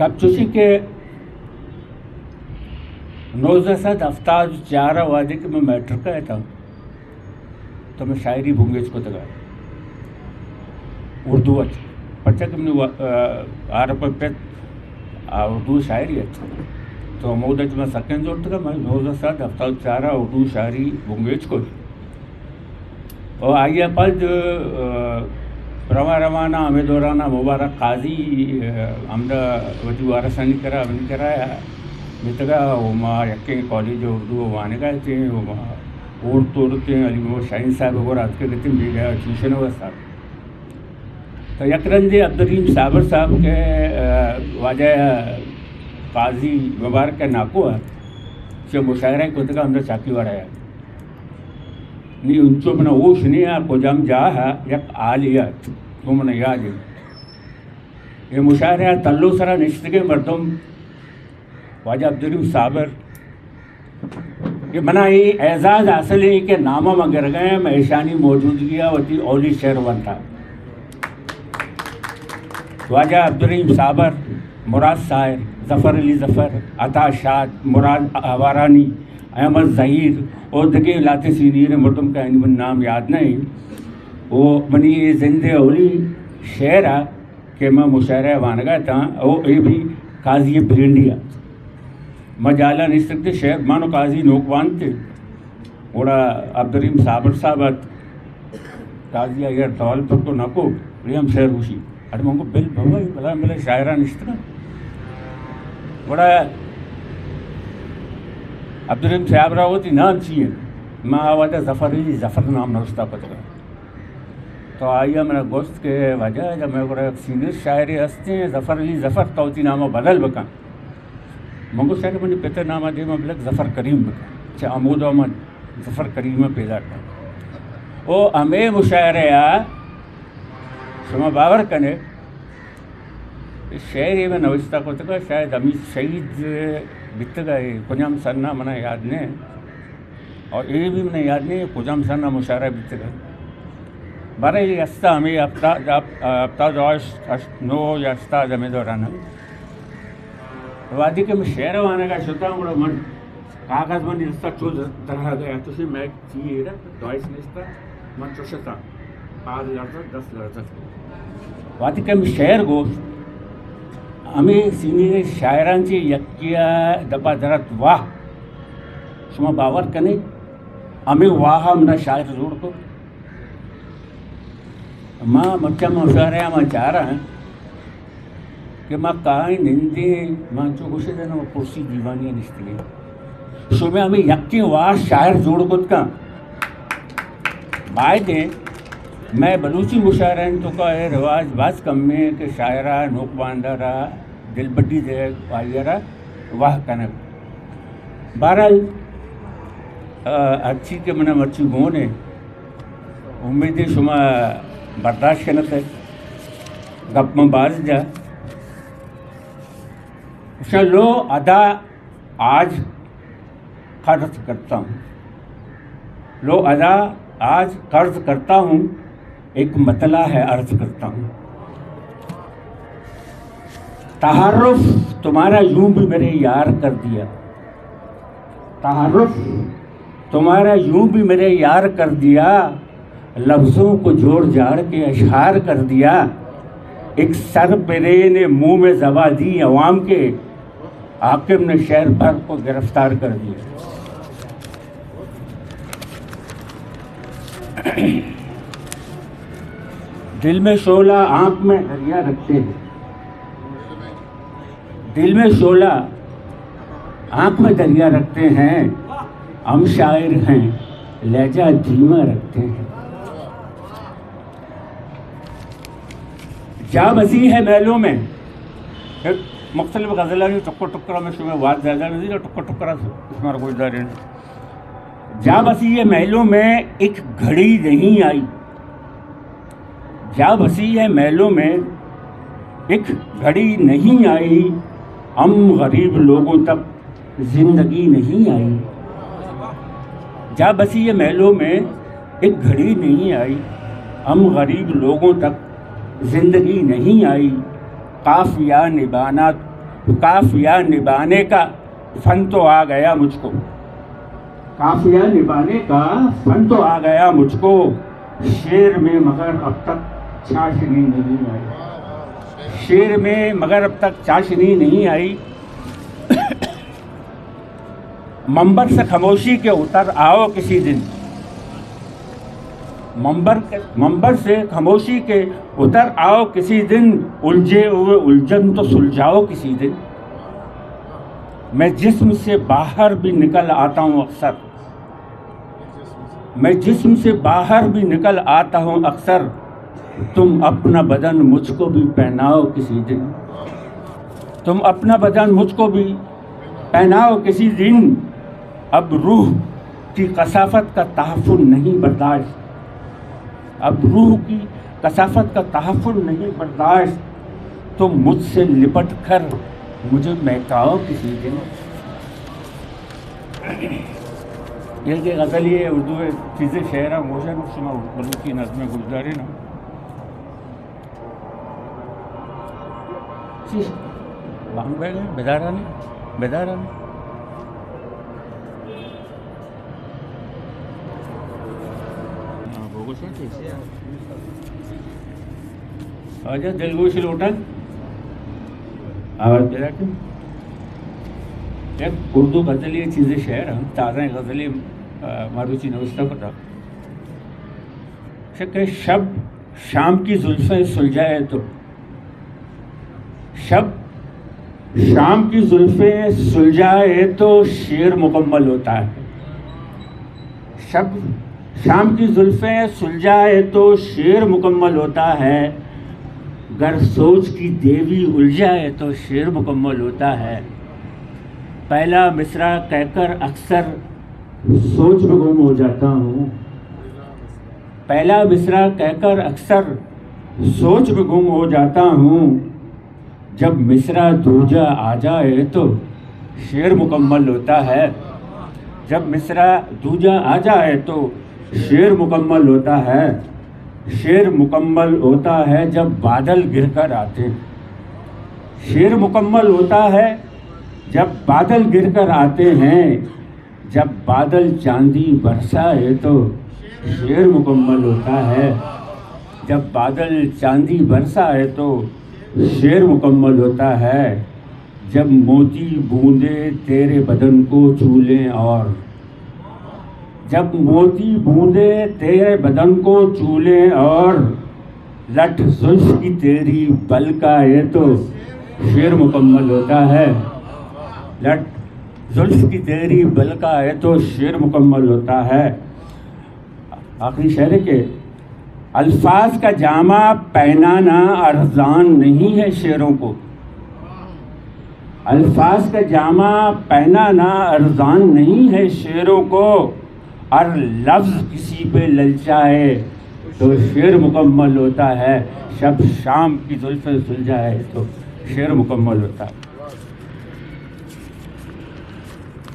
گپ چوشی کہ نوزدہ سد ہفتاد چار ءَ وہدے کہ من میٹرک ءَ اتاں، تو من شاعری بنگیج کتگ ءَ اردو ءَ چہ، پرچا کہ منی وا-، آ، آر ایف ءِ پت آ اردو شاعری ات، تو ہمودا چہ من سکین زرتگ ءَ، من نوزدہ سد ہفتاد چار ءَ اردو شاعری بنگیج کت۔ و آئی ءَ پد، ءَ، رواں رواں ءَ ہمے دوران ءَ مبارک قاضی، ءَ، ہمدا وتی وارسانی کرا، منی کرا بیتگ ءَ، و ما یکیں کالج اردو ءَ وانگ ءَ اتیں، و ما اوڑت اوڑتیں، علی محمد شاہین صاحب ءِ گورا اتکگ اتیں، میڈیا ٹیوشن ءِ واستہ۔ تو یک رندے عبدالرحیم صابر صاحب کہ، ءَ، واجہ قاضی مبارک ءِ ناکو ءَ چہ مشاعرہ کتگ ءَ ہمدا چاکیواڑہ ءَ۔ نی انچو منا ہوش نی آ کجام جاہ ءَ یک حالے ات، تو منا یاد انت۔ اے مشاعرہ ءَ تلو سرا نشتگیں مردم، واجہ عبدالرحیم صابر، کہ منا اے اعزاز حاصل انت کہ نام ءَ ما گرگ ءَ آں، من ایشانی موجودگی ءَ وتی اولی شعر ونتہ۔ واجہ عبدالرحیم صابر، مراد ساحر، ظفر علی ظفر، عطا شاد، مراد آوارانی، احمد ظہیر و دگہ لہتے سینئر مردم کہ آیانی من نام یاد نہ انت۔ و منی اے زند ءِ اولی شعر ءَ کہ من مشاعرہ ءَ وانگ ءَ اتاں، او اے بھی قاضی بلینڈی ءَ۔ ما جالا نشتگ اتیں، شعر من و قاضی نوک وانت۔ گڑا عبدالرحیم صابر صاحب ات، قاضی ءَ ایر سوال پکو نکو، اے ہم شعر گوشی۔ اڑے من گو بل بابا، اے بلا بلا شاعراں نشتگ انت۔ گڑا عبدالرحیم صاحب را وتی نام چی انت؟ ما آ وہدا ظفر علی ظفر نام نوشتہ کتگ ات۔ تو آئی ءَ منا گوشت کہ واجہ، ادا مئے گورا یک سینئر شاعرے ہستیں، ظفر علی ظفر، تو وتی نام ءَ بدل بکن۔ من گوشت، شاعر، منی پت ءِ نام ءَ دیما بلک ظفر کریم بکن۔ چہ ہمودا من ظفر کریم ءَ پیدا کت۔ او ہمے مشاعرہ ءَ شما باور کنے، شعرے من نوشتہ کتگ ءَ، شاید ہمے شہید بیتگ ءَ، اے کجام سن ءَ منا یاد نہ۔ اور اے بھی منا یاد نہ کجام سن ءَ مشاعرہ بیتگ ءَ۔ بارے اے ہستہ ہمے ہفتاد، ہپ-، ہفتاد و ہشت، ہشت، نو یا ہشتاد ہمے دوران ءَ۔ وہدے کہ من شعر وانگ ءَ شتاں، گڑا من کاغذ منی دست ءَ چو در-، درآہگ ءَ ات، چوشیں مئے چی ایر ات، دائس نیست ات، من چو شتاں، پاد لرزت، دست لرزت۔ وہدے کہ من شعر گوشت، ہمے سینئر شاعراں چہ یکے ءَ دپ ءَ در ات، واہ! شما باور کنے، ہمے واہ ءَ منا شاعر جوڑ کت۔ ما مچاں مشاعرہ ءَ ما چاراں کہ ما کائیں نندیں، ما انچو گوشے دنا ما کرسی دیوانی ءَ نشتگیں۔ شمئے ہمے یکیں واہ شاعر جوڑ کت کن۔ باید ایں، مئے بلوچی مشاعرہانی توکا اے رواج باز کمیں کہ شاعر ءَ نوک باندار ءَ دلبڈی دئیگ، آئی ءَ را واہ کنگ۔ بہرحال، آ، ہرچی کہ من ءَ مرچی گون ایں، امیدیں شما برداشت کن ات، گپ من باز جا۔ گوشاں لو ادا آج قرض کرتا ہوں، لو ادا آج قرض کرتا ہوں، ایک مطلع ہے عرض کرتا ہوں۔ تعارف تمہارا یوں بھی میرے یار کر دیا، تعارف تمہارا یوں بھی میرے یار کر دیا، لفظوں کو جوڑ جاڑ کے اشعار کر دیا، ایک سر برین منہ میں زباں دی عوام کے، حاکم نے شہر بھر کو گرفتار کر دیا۔ دل میں شعلہ، آنکھ میں دریا رکھتے ہیں، دل میں شعلہ، آنکھ میں دریا رکھتے ہیں، ہم شاعر ہیں، لہجہ دھیما رکھتے ہیں۔ جا بسی ہے محلوں میں، ایک مختلف غزلانی ٹکر ٹکر میں شمئے واد زیادہ نہیں، ٹکر ٹکر شمار گوشدارین۔ جا بسی ہے محلوں میں ایک گھڑی نہیں آئی، جا بسی ہے محلوں میں ایک گھڑی نہیں آئی، ہم غریب لوگوں تک زندگی نہیں آئی۔ جا بسی ہے محلوں میں ایک گھڑی نہیں آئی، ہم غریب لوگوں تک زندگی نہیں آئی۔ قافیہ نبھانا قافیہ نبھانے کا فن تو آ گیا مجھ کو، قافیہ نبھانے کا فن تو آ گیا مجھ کو، شعر میں مگر اب تک چاشنی نہیں آئی، شعر میں مگر اب تک چاشنی نہیں آئی۔ منبر سے خاموشی کے اتر آؤ کسی دن، منبر کے، منبر سے خاموشی کے اتر آؤ کسی دن، الجھے ہوئے الجھن تو سلجھاؤ کسی دن۔ میں جسم سے باہر بھی نکل آتا ہوں اکثر، میں جسم سے باہر بھی نکل آتا ہوں اکثر، تم اپنا بدن مجھ کو بھی پہناؤ کسی دن، تم اپنا بدن مجھ کو بھی پہناؤ کسی دن۔ اب روح کی کثافت کا تحفظ نہیں برداشت، اب روح کی کثافت کا تحفظ نہیں برداشت، تم مجھ سے لپٹ کر مجھے مہکاؤ کسی دن۔ یہ کہ غزل، یہ اردو ہے، چیزیں شعر ہے، موشن شما بلوچی نظم گوشدارے نا۔ چیش؟ بانگ بہ گئے، بدارانی، بدارانی۔ ہاں، بگوشے چیز۔ واجہ دلگوش لوٹن۔ آواز پیدا کن۔ یک اردو غزلی چیزیں شعر ہم، تازہ غزلی، آ، مروچی نوشتہ کتا۔ شکے شب شام کی زلفیں سلجھائے تو، شب شام کی زلفیں سلجھائے تو شعر مکمل ہوتا ہے۔ شب شام کی زلفیں سلجھائے تو شعر مکمل ہوتا ہے، گر سوچ کی دیوی الجھائے تو شعر مکمل ہوتا ہے۔ پہلا مصرع کہہ کر اکثر سوچ میں گم ہو جاتا ہوں، پہلا مصرع کہہ کر اکثر سوچ میں گم ہو جاتا ہوں، جب مصرع دوجہ آ جائے تو شعر مکمل ہوتا ہے، جب مصرع دوجہ آ جائے تو شعر مکمل ہوتا ہے، شعر مکمل ہوتا ہے جب بادل گر کر آتے ہیں، شعر مکمل ہوتا ہے جب بادل گر کر آتے ہیں، جب بادل چاندی برسائے تو شعر مکمل ہوتا ہے، جب بادل چاندی برسائے تو شعر مکمل ہوتا ہے، جب موتی بوندے تیرے بدن کو چھو لیں اور، جب موتی بوندے تیرے بدن کو چھو لیں اور لٹ زلف کی تیری بلک آئے تو شعر مکمل ہوتا ہے، لٹ زلف کی تیری بلک آئے تو شعر مکمل ہوتا ہے۔ آخری شعر ہے کہ الفاظ کا جامہ پہنانا ارزان نہیں ہے شعروں کو، الفاظ کا جامہ پہنانا ارزان نہیں ہے شعروں کو، ہر لفظ کسی پہ للچائے تو شعر مکمل ہوتا ہے، شب شام کی زلفیں سلجھائے تو شعر مکمل ہوتا ہے۔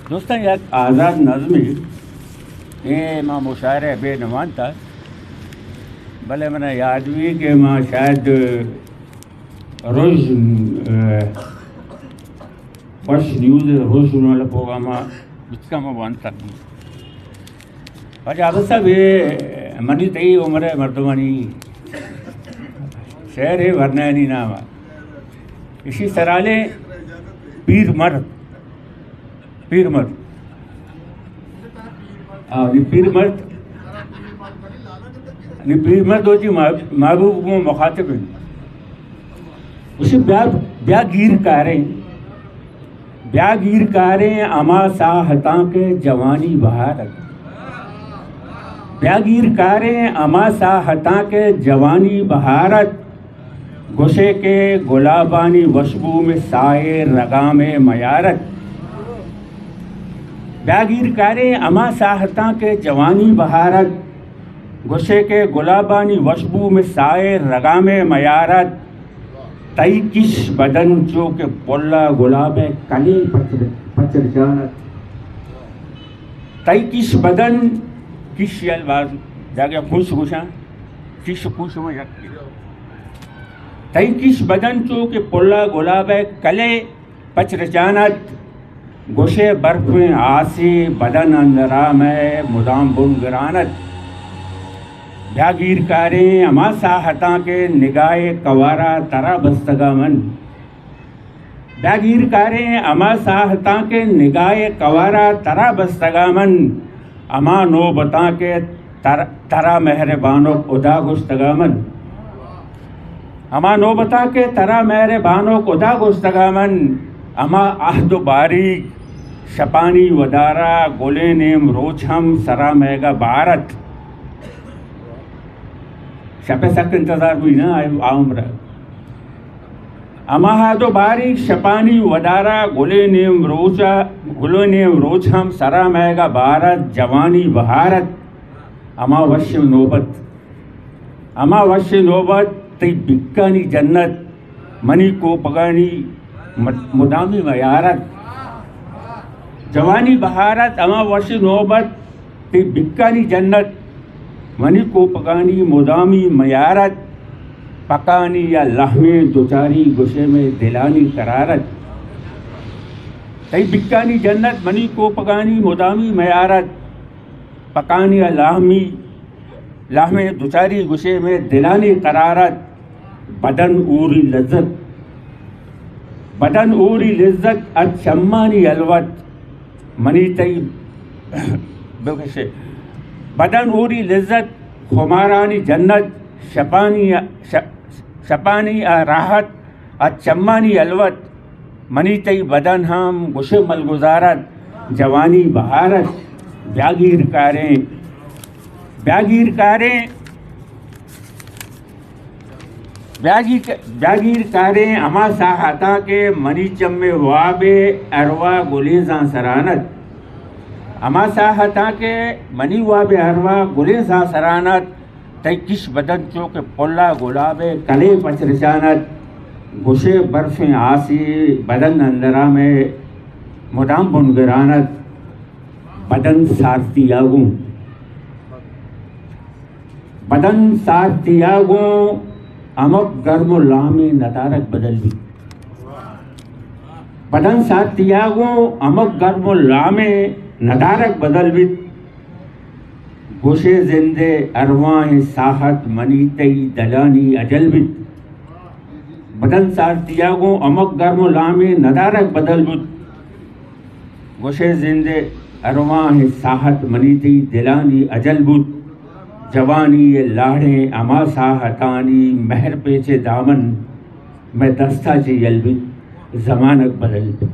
دوستاں، یک آزاد نظمے، اے ما مشاعرہ بے نوانتا، بلے منا یاد بھی کہ ما شاید روز، اہ، خوش نیوز روز والا پروگرام بچکا ما وانتا۔ واجہ عابد صاحب، اے منی تئی عمر ءِ مردمانی شعر ءِ ورنایانی نام ءَ۔ ایشی سرحال ءِ پیر مرد، پیر مرد۔ آ، نی پیر مرد، نی پیر مرد وتی مح-، محبوب گوں مخاطب انت۔ گوشی، بیا، بیا گیر کاریں۔ بیا گیر کاریں ہما ساہتاں کہ جوانی بہار ات۔ بیا گیر کاریں ہما ساہتاں کہ جوانی بہار ات۔ گوشے کہ گلابانی وشبو میں سائے رگام میار ات۔ بیا گیر کاریں ہما ساہتاں کہ جوانی بہار ات۔ گوشے کہ گلابانی وشبو میں سائے رگام میار ات۔ تئی کش بدن چو کہ پلا گلاب ءِ کلیں پچر، پچر جان ات۔ تئی کش بدن، کش یل باز جاگہ پوش گوشاں، کش پوش میں یک۔ تئی کش بدن چو کہ پلا گلاب ءِ کلیں پچ رچان ات، گوشے برفیں آسے بدن اندرا مئے مدام بن گران ات۔ بیا گیر کاریں ہما ساہتاں کہ نگاہ کوارا ترا بستگا من۔ بیا گیر کاریں ہما ساہتاں کہ نگاہ کوارا ترا بستگا من۔ ہما نوبتاں کہ تر-، ترا مہر بانک ادا گوشتگا من۔ ہما نوبتاں کہ ترا مہر بانک ادا گوشتگا من۔ ہما عہد و باریگ شپانی ودارا گلیں نیم روچ ہم سرا مئیگا بارت۔ شپ ء سک انتظار بوئی نا، آ عمر ء۔ ہما عہد و باریگ شپانی ودارا گلیں نیم روچ ء، گلیں نیم روچ ہم سرا مئیگا بارت، جوانی بہارت۔ ہما وشیں نوبت، ہما وشیں نوبت تئی بکانی جنت، منی کوپگانی مد-، مدامی میارت۔ جوانی بہارت، ہما وشیں نوبت تئی بکانی جنت، منی کوپگانی مدامی میارت۔ پکانی یا لہمیں دوچاری گوشے مئے دلانی قرارت۔ تئی بکانی جنت، منی کوپگانی مدامی میارت۔ پکانی ء لامی، لامی دوچاری گوشے مئے دلانی قرارت۔ بدن اوری لذت، بدن اوری لذت ات چمانی الوت، منی تئی بگشے۔ بدن اوری لذت خمارانی جنت، شپانی ء-، ش-، شپانی ء راحت ات چمانی الوت۔ منی تئی بدن ہم گوشے ملگزارت، جوانی بہارت۔ بیا گیر کاریں، بیا گیر کاریں، بیا گیر، بیا گیر کاریں ہما ساہتاں کہ منی چمے وابے اروا گلیزاں سرانت۔ ہما ساہتاں کہ منی وابے اروا گلیزاں سرانت۔ تئی کش بدن چو کہ پلا گلاب ء کلے پچ رچان ات، گوشے برفیں آسے بدن اندرا مئے مدام بن گران ات۔ بدن سارتیا گوں، بدن سارتیا گوں ہمک گرم و لامیں ندارگ بدل بیت۔ بدن سارتیا گوں ہمک گرم و لامیں ندارگ بدل بیت۔ گوشے زند ء ارواہیں ساہت منی تئی دلانی اجل بیت۔ بدن سارتیا گوں ہمک گرم و لامیں ندارگ بدل بوت۔ گوشے زند ء ارواہیں ساہت منی تئی دلانی اجل بوت۔ جوانی ء لاڑیں ہما ساہتانی مہر پیچ ء دامن مئے دستا چہ یل بیت، زمانگ بدل بیت۔